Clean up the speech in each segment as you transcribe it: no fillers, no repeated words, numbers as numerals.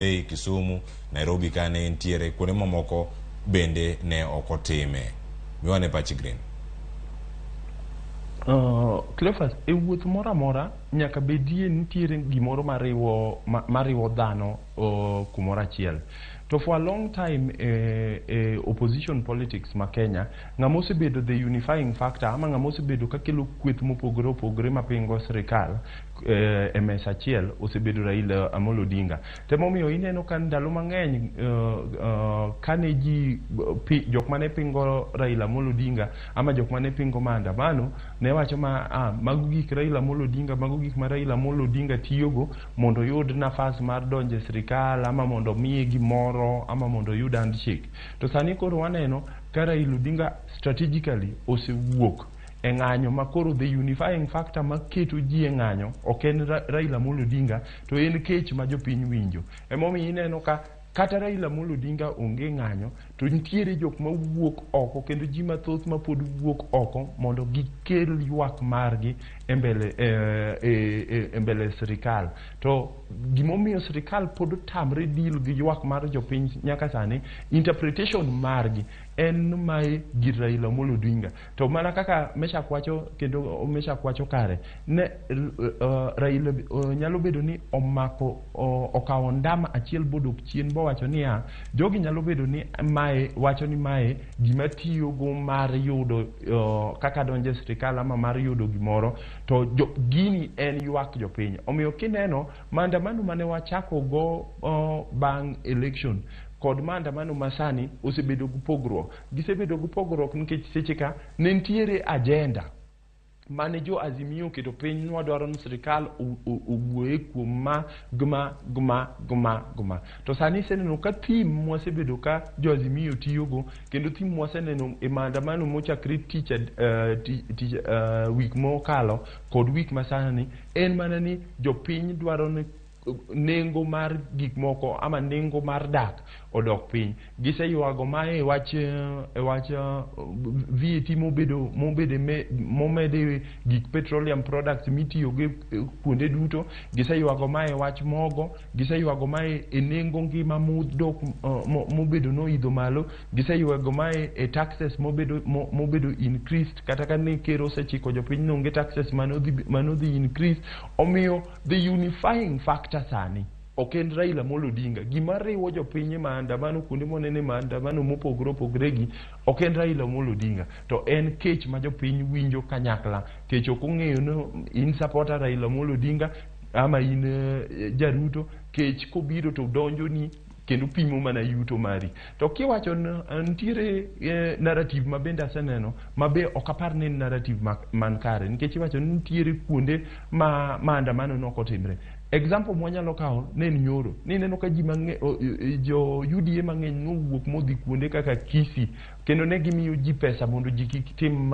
Ei Kisumu, Nairobi kane entiere, kuonde mamoko bende ne ok otime. Miwane pachi Green. Cleophas, e wuoth moro amora nyaka bedie nitiere gimoro mariwo mariwo dhano kumoro achiel. To for a long time e opposition politics ma Kenya, ng'ama osebedo the unifying factor ama ng'ama osebedo kakelo kweth mopogore opogore mapingo sirikal e mesa achiel osebedo Raila Amolo Odinga. Temomiyo ineno ka ndalo mang'eny kane ji jok mane pingo Raila Amolo Odinga ama jok mane pingo maandamano ne wacho ma mago gik Raila Amolo Odinga, mago gik ma Raila Amolo Odinga tiyogo mondo oyud nafas mar donjo e sirikal ama mondo omiye gimoro ama mondo oyud handshake. To sani koro waneno ka Raila Odinga strategically osewuok e ng'anyo ma koro the unifying factor maketo ji e ng'anyo ok en Raila Amolo Odinga to en kech ma jopiny winjo. Emomiyo ineno ka kata Raila Amolo Odinga onge ng'anyo to nitiere jok mawuok oko kendo ji mathoth mapod wuok oko mondo gikel ywak margi e mbele e mbele sirikal. To gimomiyo sirikal pod otamre deal gi ywak mar jopiny nyaka sani, interpretation margi en mae gir Raila Amolo Odinga. To mana kaka Meshak wacho kendo Meshak wacho kare, ne Raila nyalo bedo ni omako okawo ndama achiel bodok chien bowacho niya, jogi nyalo bedo ni mae wacho ni mae gima tiyogo mar yudo kaka donjo e sirikal ama mar yudo gimoro to gini en ywak jopiny. Omiyo kineno maandamano mane wachako go bang' election kod maandamano masani osebedo gi pogruok. Gisebedo gi pogruok nikech seche ka ne nitiere agenda mane jo Azimio oketo piny ni wadwaro ni sirikal owuoye kuom ma gma gma gma gma. To sani iseneno ka theme mwasebedo ka jo Azimio tiyogo kendo theme mwaseneno e maandamano mochakre tich tich week mokalo kod week masani en mana ni jopiny dwaro ni nengo mar gik moko ama nengo mar dak odok piny. Giseywago ma e wach VAT mobedo mobedo momede gik petroleum products mitiyogo kuonde duto. Giseywago ma e wach mogo, giseywago ma e nengo ngima modok mobedo noidho malo, giseywago ma e taxes mobedo increased kata ka ne ker osechiko jopiny ni onge taxes manodhi increase. Omiyo the unifying factor sani ok en Raila Amolo Odinga. Gima riwo jopiny e maandamano kuonde monene maandamano mopogore opogore gi ok en Raila Amolo Odinga to en kech ma jopiny winjo kanyakla. Kech ok ong'eyo ni in supporter Raila Amolo Odinga ama in jaruto. Kech kobiro to donjoni kendo pimo mana yuto mari. To kiwacho nitiere narrative ma bende aseneno ma be ok apar ni en narrative man kare nikech iwacho ni nitiere kuonde ma maandamano ne ok otimre. Example mwanyalo kawo ne en nyoro. Nineno ka ji mang'eny jo UDA mang'eny nowuok modhi kuonde kaka Kisii kendo ne gimiyo ji pesa mondo ji kik tim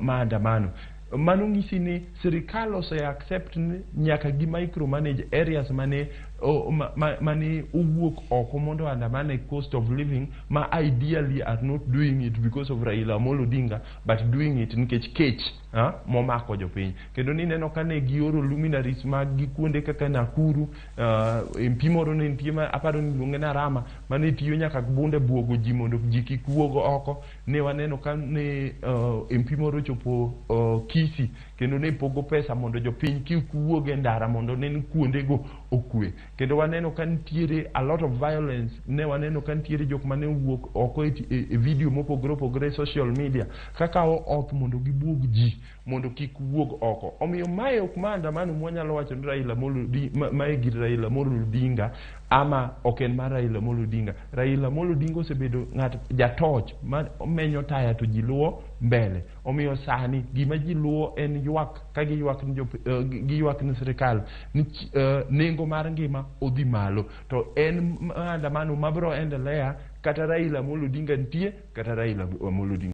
maandamano. Mano ng'isi ni sirikal ose accept ni nyaka gi micromanage areas mane mane owuok oko mondo andamane cost of living ma ideally are not doing it because of Raila Amolo Odinga but doing it nikech kech momako jopiny. Kendo nineno ka ne gioro luminaries mag gi kuonde kaka Nakuru, MP moro ne nitie ma aparo ni iluonge ni Arama mane tiyo nyaka gi bunde buogo ji mondo ji kik wuog oko. Ne waneno ka ne MP moro ochopo Kisii kendo ne pogo pesa mondo jopiny kik wuog e ndara mondo nen kuondego okwe. Kendo waneno ka nitiere a lot of violence, ne waneno ka nitiere jok mane owuok oko e video mopogore opogore e social media kakawo oath mondo gibuog ji mondo kik wuog oko. Omiyo mae ok maandamano mwanyalo wacho ni Raila Amolo Odinga, mae gir Raila Amolo Odinga ama ok en mar Raila Amolo Odinga. Raila Amolo Odinga osebedo ng'at jatoch ma menyo taya to ji luwo mbele. Omiyo sani gima ji luwo en ywak ka giywak ni giywak ni sirikal ni nengo mar ngima odhi malo. To en maandamano mabiro endelea kata Raila Amolo Odinga nitie kata Raila Amolo Odinga.